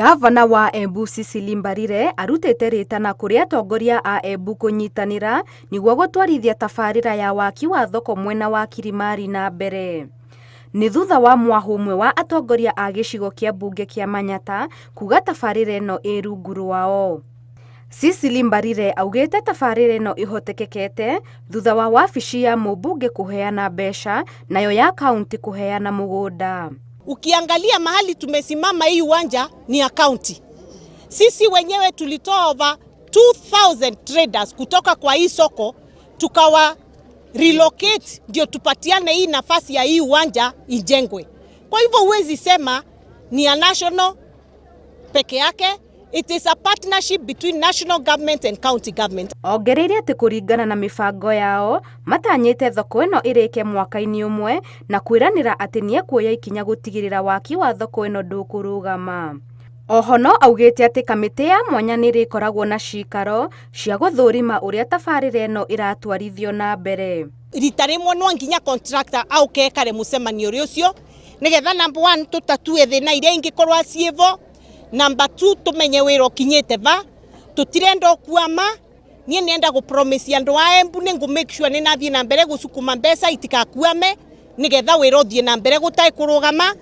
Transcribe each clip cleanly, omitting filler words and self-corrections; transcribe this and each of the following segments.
Ngavana wa Embu Cecily Mbarire arutĩte rĩtana kũrĩ atongoria a Embu kũnyitanĩra nĩguo gũtwarithia tabarĩra ya waki wa thoko mwena wa Kirimari na mbere. Nĩ thutha wa mwahũ ũmwe wa atongoria a gĩcigo kĩa mbunge kĩa Manyata kuga tabarĩra ĩno ĩ rungu rwao. Cecily Mbarire augĩte tabarĩra ĩno ĩhotekekete thutha wa wabici ya mũmbunge kũheana mbeca nayo ya kaunti kũheana mũgũnda. Ukiangalia mahali tumesimama, hii uwanja ni ya county. Sisi wenyewe tulitoa over 2000 traders kutoka kwa hii soko tukawa relocate ndio tupatiane hii nafasi ya hii uwanja ijengwe. Kwa hivyo huwezi sema ni ya national peke yake. It is a partnership between national government and county government. Ongereire atĩ kũringana na mĩbango yao matanyĩte thoko ĩno ĩrĩke mwaka-inĩ ũmwe na kwĩranĩra atĩ nĩekuoya ikinya gũtigĩrĩra waki wa thoko ĩno ndũkũrũgama. Oho no augĩte atĩ kamĩtĩ ya mwanya nĩrĩkoragwo na cikaro cia gũthũrima ũrĩa tabarĩra ĩno ĩratwarithio na mbere. Rita rĩmwe no nginya contractor auke ekare mũcemanio ũrĩa ũcio nĩgetha number one tũtatue thĩna iria ingĩkorwo ciĩvo, number two tũmenye wĩra ũkinyĩte va. Tũtirenda ũkuama. Niĩ nĩenda gũ promise andũ a Embu nĩ ngũ make sure nĩ nathiĩ na mbere gũcukuma mbeca itikakuame nĩgetha wĩra ũthiĩ na mbere gũtarĩ kũrũgama,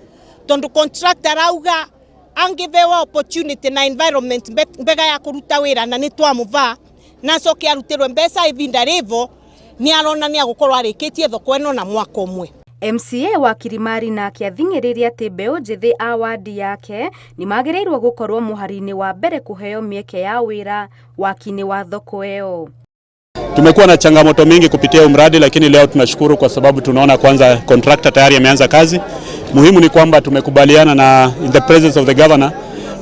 tondũ contractor arauga angĩbewa opportunity na environment mbega ya kũruta wĩra na nĩ twamũvaa na acoke arutĩrwe mbeca ivinda rĩvo, nĩ arona nĩ agũkorwo arĩkĩtie thoko ĩno na mwaka ũmwe. MCA wa Kirimari nake athing'ĩrĩirie atĩ mbeũ njĩthĩ a wadi yake nĩ magĩrĩirwo gũkorwo mũhari-inĩ wa mbere kũheo mĩeke ya wĩra waki-inĩ wa thoko ĩyo. Tumekuwa na changamoto mingi kupitia huu mradi, lakini leo tunashukuru kwa sababu tunaona kwanza contractor tayari ameanza kazi. Muhimu ni kwamba tumekubaliana na in the presence of the governor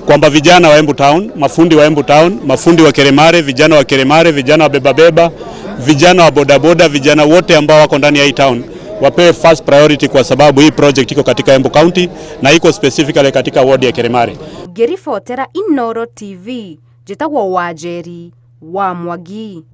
kwamba vijana wa Embu Town, mafundi wa Embu Town, mafundi wa Keremare, vijana wa Keremare, vijana wa bebabeba, vijana wa bodaboda, vijana wote ambao wako ndani ya hii town wapewe first priority kwa sababu hii project iko katika Embu County na iko specifically katika ward ya Keremare. Ngĩribotera Inooro TV, njĩtagwo Wanjeri wa Mwangi.